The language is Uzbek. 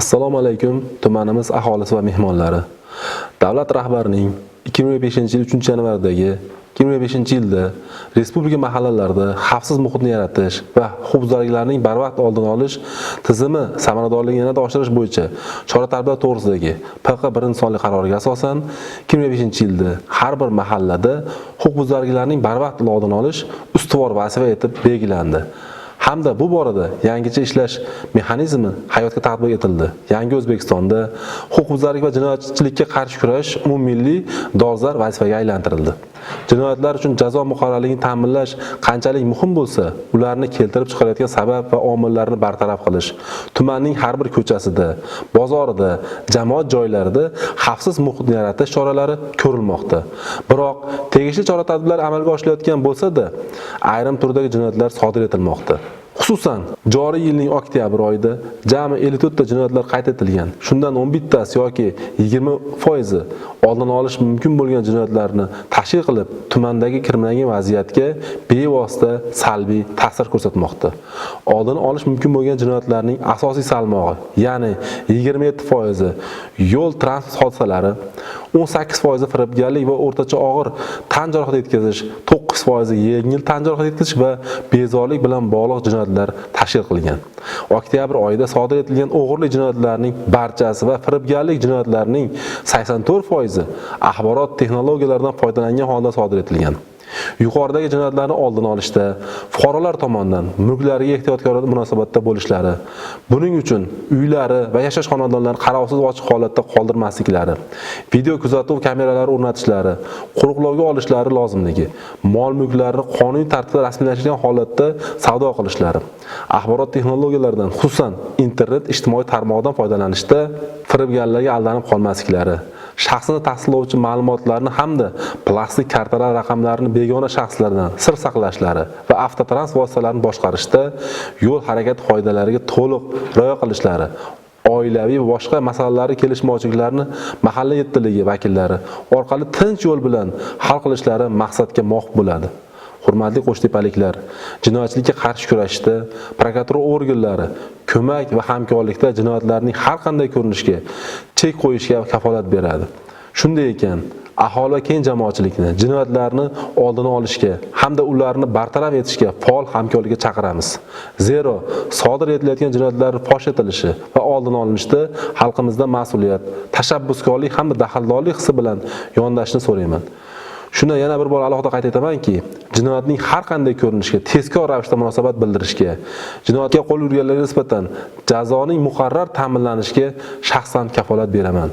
Assalomu alaykum, tumanimiz aholisi va mehmonlari. Davlat rahbarining 2005-yil 3-yanvardagi 2005-yilda respublika mahallalarida xavfsiz muhitni yaratish va huquqbuzarliklarning barvaqt oldini olish tizimi samaradorligini yanada oshirish bo'yicha chora-tadbirlar to'g'risidagi PQ 1-sonli qaroriga asosan 2005-yilda har bir mahallada huquqbuzarliklarning barvaqt oldini olish ustuvor vazifa etib belgilandi. Hamda bu borada yangicha ishlash mexanizmi hayotga tatbiq etildi. Yangi O'zbekistonda huquqbuzarlik va jinoyatchilikka qarshi kurash umummilliy dolzarb vazifaga aylantirildi. Jinoyatlar uchun jazo muqarrarligini ta'minlash qanchalik muhim bo'lsa, ularni keltirib chiqarayotgan sabab va omillarni bartaraf qilish, tumanning har bir ko'chasida, bozorida, jamoat joylarida xavfsiz muhitni yaratish choralari ko'rilmoqda. Biroq tegishli chora-tadbirlar amalga oshirilayotgan bo'lsa-da, ayrim turdagi jinoyatlar sodir etilmoqda. Xususan, joriy yilning oktyabr oyida jami 54 ta jinoyatlar qayd etilgan. Shundan 11 tasi yoki 20% oldini olish mumkin bo'lgan jinoyatlarni tashkil qilib, tumandagi kriminogen vaziyatga bevosita salbiy ta'sir ko'rsatmoqda. Oldini olish mumkin bo'lgan jinoyatlarning asosiy salmog'i, ya'ni 27% yo'l transport hodisalari, 18% firibgarlik va o'rtacha og'ir tan jarohati yetkazish, 9% yengil tan jarohati yetkazish va bezorlik bilan bog'liq jinoyatlar tashkil qilgan. Oktyabr oyida sodir etilgan o'g'irlik jinoyatlarining barchasi va firibgarlik jinoyatlarining 84% axborot texnologiyalaridan foydalangan holda sodir etilgan. Yuqoridagi jinoyatlarni oldini olishda fuqarolar tomonidan mulklariga ehtiyotkor munosabatda bo'lishlari, buning uchun uylari va yashash xonadonlarini qarovsiz ochiq holatda qoldirmasliklari, video kuzatuv kameralari o'rnatishlari, qo'riqlovga olishlari lozimligi, mol-mulklarni qonuniy tartibda rasmiylashtirilgan holatda savdo qilishlari, axborot texnologiyalaridan, xususan internet ijtimoiy tarmog'idan foydalanishda firibgarlarga aldanib qolmasliklari, shaxsini tasdiqlovchi ma'lumotlarni hamda plastik kartalar raqamlarini begona shaxslardan sir saqlashlari va avtotransport vositalarini boshqarishda yo'l harakati qoidalariga to'liq rioya qilishlari, oilaviy va boshqa masalalarni kelishmovchiliklarni mahalla yettiligi vakillari orqali tinch yo'l bilan hal qilishlari maqsadga muvofiq bo'ladi. Hurmatli qo'shtepaliklar, jinoyatchilikka qarshi kurashishda prokuratura organlari ko'mak va hamkorlikda jinoyatlarning har qanday ko'rinishiga chek qo'yishga kafolat beradi. Shunday ekan, aholi va keng jamoatchilikni jinoyatlarni oldini olishga hamda ularni bartaraf etishga faol hamkorlikka chaqiramiz. Zero, sodir etilayotgan jinoyatlar fosh etilishi va oldini olinishda xalqimizda mas'uliyat, tashabbuskorlik hamda daxldorlik hissi bilan yondashishni so'rayman. Shuni yana bir bor alohida qayd etamanki, jinoyatning har qanday ko'rinishiga tezkor ravishda munosabat bildirishga, jinoyatga qo'l urganlarga nisbatan jazoning muqarrar ta'minlanishiga shaxsan kafolat beraman.